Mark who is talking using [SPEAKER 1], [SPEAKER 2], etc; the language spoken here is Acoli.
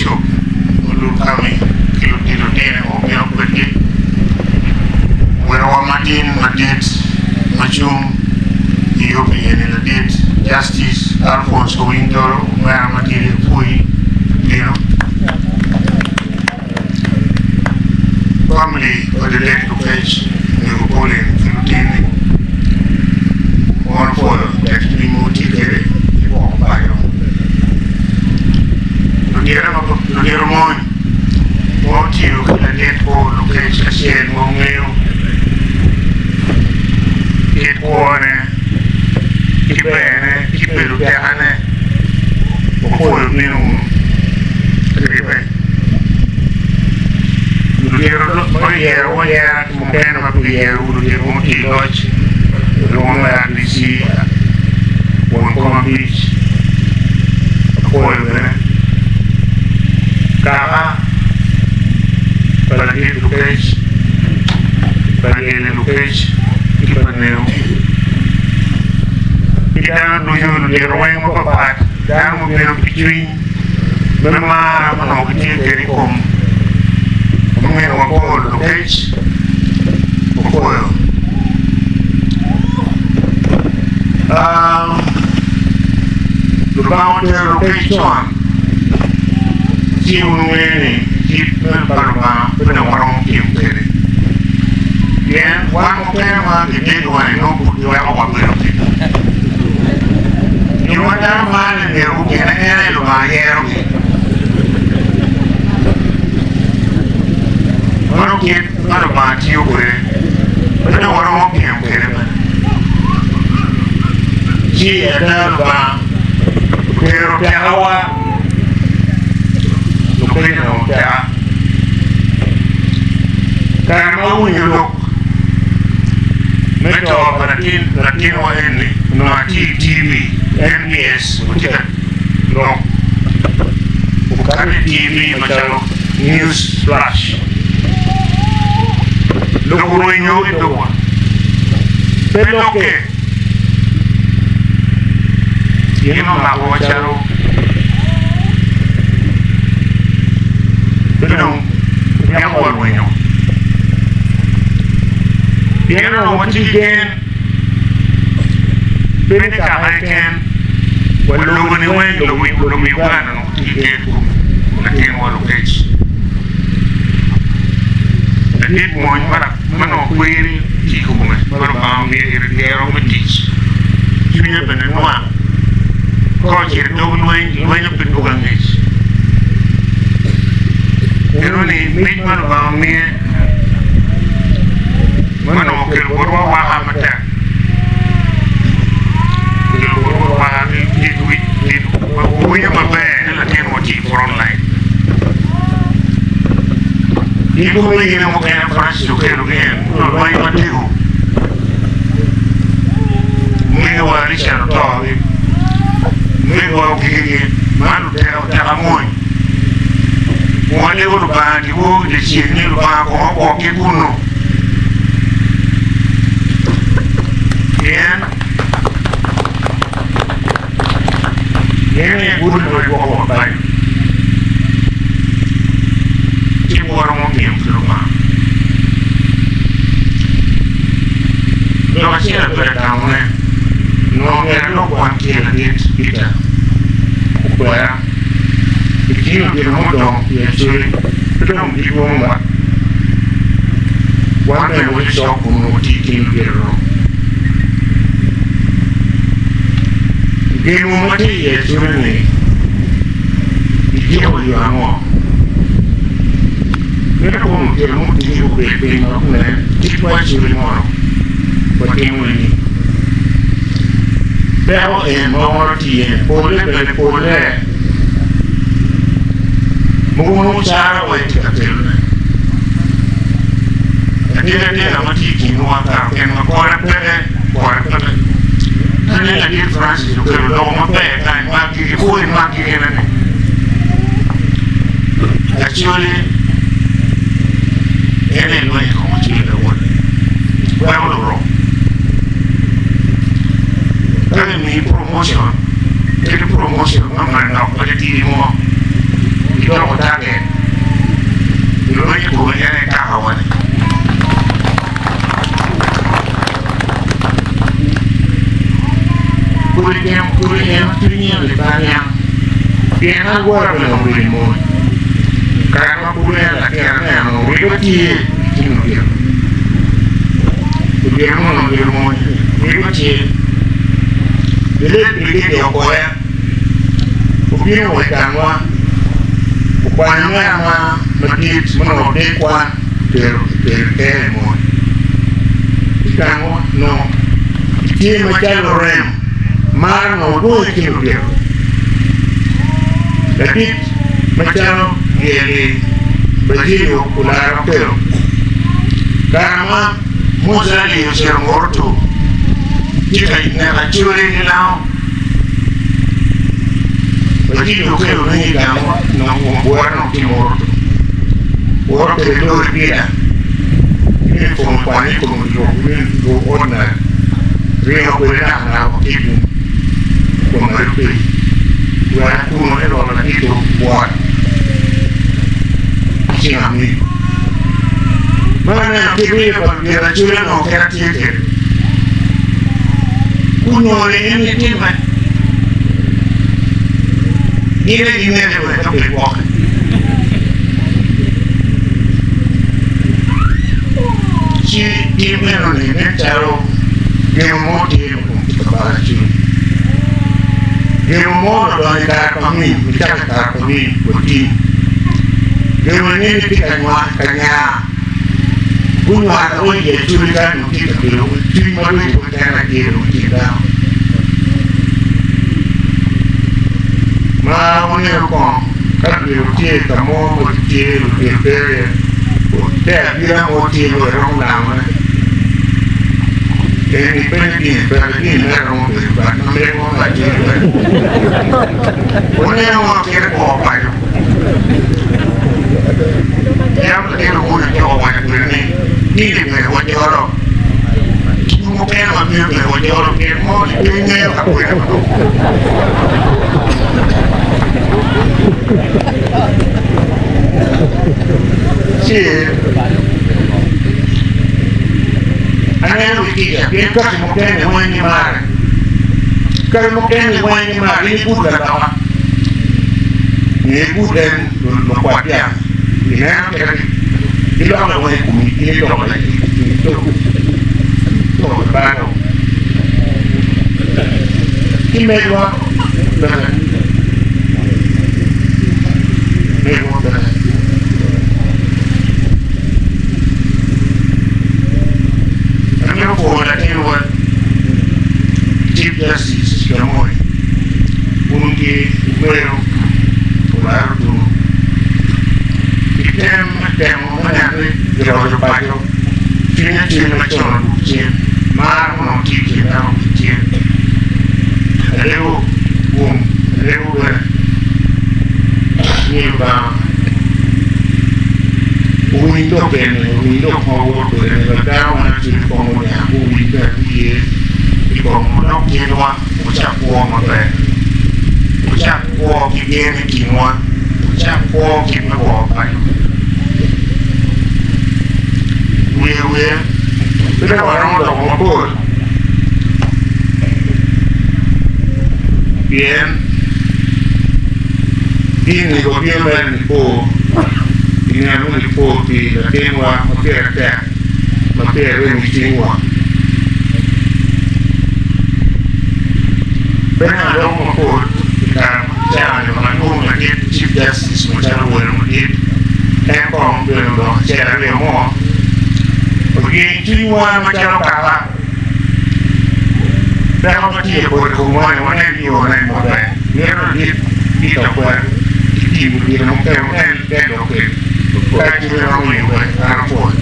[SPEAKER 1] Bishop Olul Kami ki ludito dini ma obino kwedgi, werowa matin madit ma cung i yub eni ladit Justice Alphonse Owiny Toro omera matidi apwoyi pi bino. Family pa the late Lukec Mego Pauline ki lutini wan opwoyo tek cwiny ma wutye kwede i gwoko paco. Ludito mony ma otiyo ki ladit Paul Lukec acel ma wungeyo kit kwone ki berne ki bedo tekane wapwoyo bino wunu. Ribbe. Ludito ma giyerowu ayera ki mukene ma pe giyerowu, ludito ma gutye i loc, lwongo me RDC, won kom abic, apwoyo bene kaka pa ladit Lukec, pa lyelle Lukec ki pa Neo, ki dano ducu, ludito weng mapapat, dano mubino pi cwiny. Me mar ma onongo gitye kwede i kom ominwa Paul Lokec opwoyo. Lubanga otero Lokec con ci wun wungeyo ni kit meno pa Lubanga pe dong waromo pyem kwede pien wan mukene ma kidedowa-ni nongo pud giweko wabedo piny. Jo ma dano maro ni myero gugene en aye Lubanga yerogi. Meno kit ma Lubanga tiyo kwede, pe dong waromo pyem kwede bene. Ci ada Lubanga otero tekawa, lukenyo onongo teka. Kare ma awinyo lok me to pa latinwa eni, onongo atye i TV, NBS watye ka lok okato i TV macalo News Flash. Lok orwenyo i dogwa, pe lokke. Gin omakowa calo pe dong ryeko wa rwenyo. Pien onongo watye ki gen pe ni kaka keken wa lobo-ni weng, lobo Uganda onongo tye ki gen i kom latinwa Lukec. Ladit mony ma ma nongo kweri tye i kome ma Lubanga omiyo ite gero me tic, cwinye bene nwang. Ka ocito i dog lweny, lwenyo pe dwogo angec. Enoni mic ma Lubanga omiye ma nongo okelo botwa waka matek, okelo botwa waka ki dit wic, dit winyo maber ni latinwa tye i front line. Gin omegine mukene Francis okelo ki en lulweny matego. Omegiwa Richard oto ki omegiwa ogikigi man luteka oteka mony. Walego Lubanga dyewor ki dyeceng ni Lubanga kong ogwokgi kunnu. Pien En aye gudo ma gwoko wa paco, ci waromo pyem ki Lubanga. Lok acel abedo atamone, onongo myero alok wan ki ladit Peter okwera i kin ludito mudong i Acholi pe dong gilwongowa. Wan bene watye cok kun onongo watye i kin ludito-nu. Gemo ma tye i Acholi-ni gigiko i yo ango? Mito kong ludito mutigi gubed piny wek gunen kit ma Acholi mono watimo nining. Peko en ma wan watye iye-ni polle bene polle. Mogo nongo caro wa itye ka kelone. Adegadega ma tye i kinwa kare okenwa kore peke, kore peke. Nen ladit Francis okelo loko maber kany ma gigi pwony ma gigene-ni. Acholi en aye lweny i kom Acholi lawote weko lurok. Ka gimiyi promotion, kit promotion ma manok ma titidi mo. Idoko target ilweny i kome en aye kakawa ni. Kodi temo kodi en cwinye ni pe aniang pien agwara bene obedo i mony. Kare ma pud en latin aneno ribe tye i cing otyeno. Otyeno mo onongo obedo mony ribe tye. The late Brigadier Okoya obino wa i gangwa okwanyo omera ma madit ma onongo dek kwan otero tere i mony. I gangwa onongo tye macalo lurem mar onongo dwong i kin ludito. Ladit macalo lyel-li Bajilio Olara Okello kare ma Muzali ocito Murutu tye ka neko Acholi ki lango. Bajilio Okello ni i gang onongo bwura onongo tye Murutu. Woto kwede lori pida uniform okwanye i kom luruk ordinary ringo kwede nakanaka ki i gum kom aeroplane wek kunu eloko ladit obwot ki cing amigo. Ma aneno kit rye pa ludito Acholi onongo kit atye kwede gunongo ni en gitimme gin aye gineke wek dok gigwoke. Ci tim meno-ni nen calo gemo mo tye i kom kabaka Acholi. Gemo mo odonyo i kare pa Amin, nicako i kare pa Amin wa tin. Gemo-ni nen ni tye ka nya. Gunywaro odi i Acholi ka dong tye ka bedo cwiny ma dong keken aye dong tye dano. Ma waneno kong ka bedo tye ka mo ma tye lutino pe iye, te abila mo tye ma iromo lamone. Eni pe ni dini peke, dini mere romo bedo but ma mego ma tye bene. Waneno ngo kite kwo paco. Yam latin Oguyo ocoko owaco kwede ni dini bene wajolo. Tipo mukene ma bino bene wajolo pien mo ni pe ngeyo ka kwene ma dong. Ci aneno ki kica pien kaki mukene weng gimare. Kaki mukene weng gimare in ibut laloka nyo ibut en lukwat dyang ineno kite gilokke weng i komi in iloko balo ki megwa bene megwa bene. Amito pwoyo latinwa Chief Justice Jamoi wun ki Omeru Olaro Tunu pi tem me temo me neno ni giroco paco cwiny acel macon odwogo cen mar onongo tye i kin dano ki cen alego gum alego bene ni Lubanga owiny lok eni owiny lok ma wawoto kwede ni wek dano man acel kong oniang guwiny bene guye i kom dok kinwa wucak kwo maber wucak kwo ki gen i kinwa wucak kwo kit me kwo paco. Wiye wiye pe dok waromo loko mapol pien dini wabino mere nipo i nino me nipo pi latinwa ma pire tek ma peya remo i cwinywa. Pe dong aloko mapol i kare ca-ni ma alwongo ladit Chief Justice macalo welo madit, en kong obedo lok acel aryo mo ojing cwinywa macalo kaka. Peko ma tye i poto i komwa-ni wanen yone maber. Mito ladit Peter Okwera ki tim gin mukene wunen te lok kwede ka ci romo yubbe. An apwoyo.